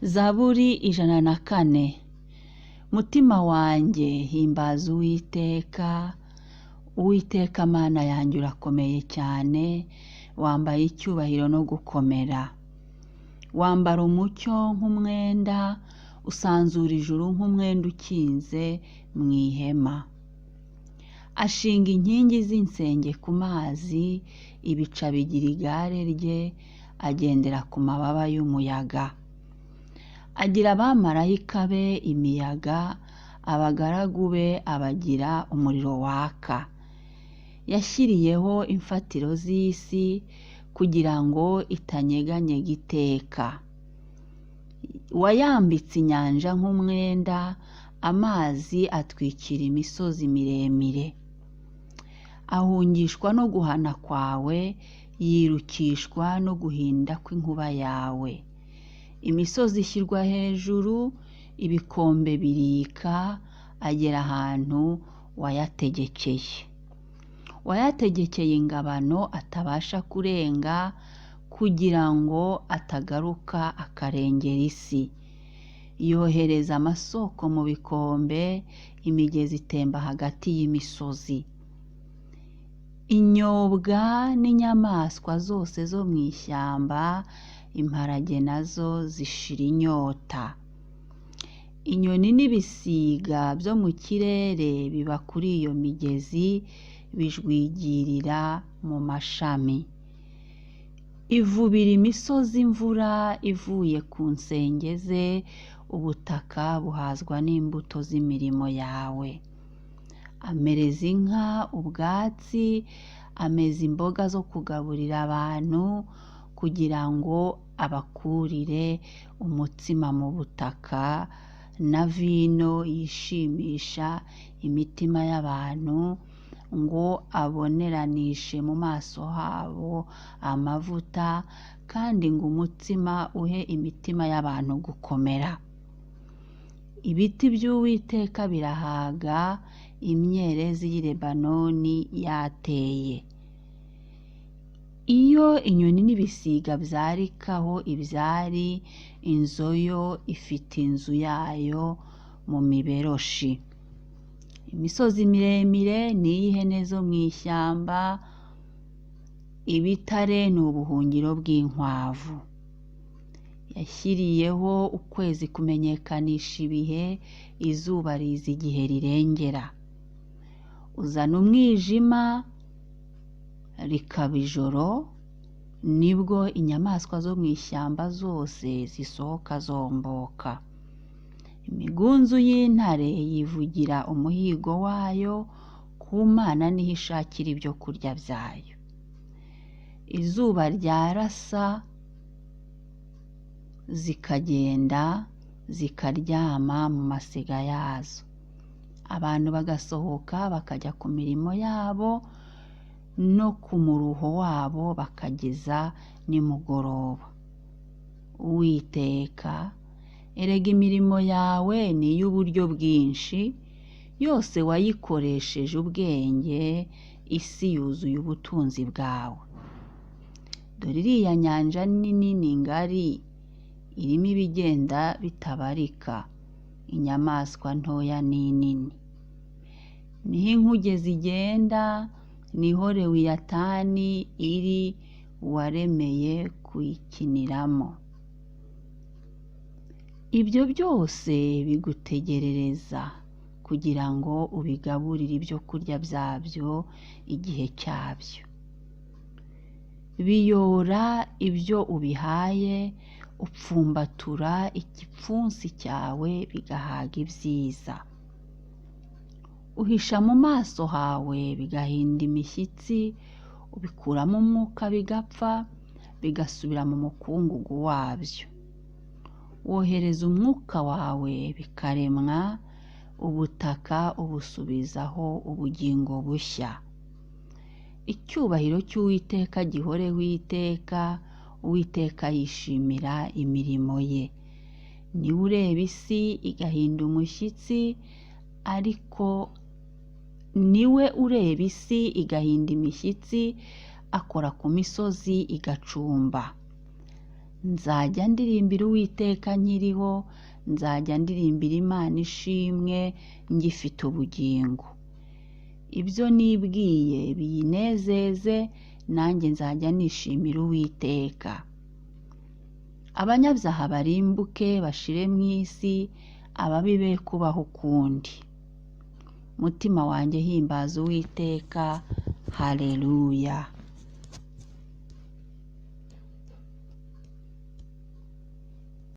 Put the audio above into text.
Zaburi 104. Mutima wanjye, himbaza Uwiteka. Uwiteka Mana yanjye, urakomeye cyane, wambaye icyubahiro no gukomera. Wambara umucyo nk'umwenda, usanzura ijuru nk'umwenda ukinze mu ihema. Ashinga inkingi z'insenge ku mazi, ibicu abigira igare rye, agendera ku mababa y'umuyaga. Agira abamarayika be imiyaga, abagaragu be abagira umuriro waka. Yashyiriyeho imfatiro z'isi kugira ngo itanyeganyega iteka. Wayambitse inyanja nk'umwenda, amazi atwikira imisozi miremire. Ahungishwa no guhana kwawe, yirukishwa no guhinda kw'inkuba yawe. Imisozi ishyirwa hejuru, ibikombe birika, agera ahantu wayategekeye. Wayategekeye ingabano atabasha kurenga, kugira ngo atagaruka akarengera isi. Yohereza amasoko mu bikombe, imigezi itemba hagati y'imisozi. Inyobwa n'inyamaswa zose zo mu ishyamba, imparage nazo zishira inyota. Inyoni n'ibisiga byo mu kirere biba kuri iyo migezi, bijwigirira mu mashami. Ivubira imisozi imvura ivuye ku nsenge ze, ubutaka buhazwa n'imbuto z'imirimo yawe. Amereza inka ubwatsi, ameza imboga zo kugaburira abantu, kugira ngo abakurire umutsima mu butaka, na vino yishimisha imitima y'abantu, ngo aboneranishe mu maso habo amavuta, kandi ngo umutsima uhe imitima y'abantu gukomera. Ibiti by'Uwiteka birahaga, imyerezi y'i Lebanoni yateye. Iyo inyoni n'ibisiga byarikaho ibyari, inzoyo ifite inzu yayo mu miberoshi. Imisozi miremire ni iy'ihene zo mu ishyamba, ibitare ni ubuhungiro bw'inkwavu. Yashyiriyeho ukwezi kumenyekanisha ibihe, izuba riza igihe rirengera. Uzana umwijima rikaba ijoro, nibwo inyamaswa zo mu ishyamba zose zisohoka zomboka. Imigunzu y'intare yivugira umuhigo wayo, ku Mana niho ishakira ibyo kurya byayo. Izuba ryarasa zikagenda, zikaryama mu masiga yazo. Abantu bagasohoka bakajya ku mirimo yabo no ku muruho wabo bakageza nimugoroba. Uwiteka, erega imirimo yawe ni iy'uburyo bwinshi, yose wayikoresheje ubwenge, isi yuzuye ubutunzi bwawe. Dore iriya nyanja nini ni ngari, irimo ibigenda bitabarika, inyamaswa ntoya n'inini. Niho inkuge zigenda, niho Lewiyatani iri waremeye kuyikiniramo. Ibyo byose bigutegerereza kugira ngo ubigaburire ibyo kurya byabyo igihe cyabyo. Biyora ibyo ubihaye, upfumbatura igipfunsi cyawe bigahaga ibyiza. Uhisha mu maso hawe bigahinda imishyitsi, ubikuramo umwuka bigapfa, bigasubira mu mukungugu wabyo. Wohereza umwuka wawe bikaremwa, ubutaka ubusubizaho ubugingo bushya. Icyubahiro cy'Uwiteka gihoreho iteka, Uwiteka yishimira imirimo ye. Niwe ureba isi igahinda umushyitsi, ariko niwe ureba isi igahinda imishyitsi, akora ku misozi igacumba. Nzajya ndirimbira Uwiteka nkiriho, nzajya ndirimbira Imana ishimwe ngifite ubugingo. Ibyo nibwiye biyinezeze, nanjye nzajya nishimira Uwiteka. Abanyabyaha barimbuke bashire mu isi, ababi be kubaho ukundi. Mutima wanjye himbaza Uwiteka, haleluya.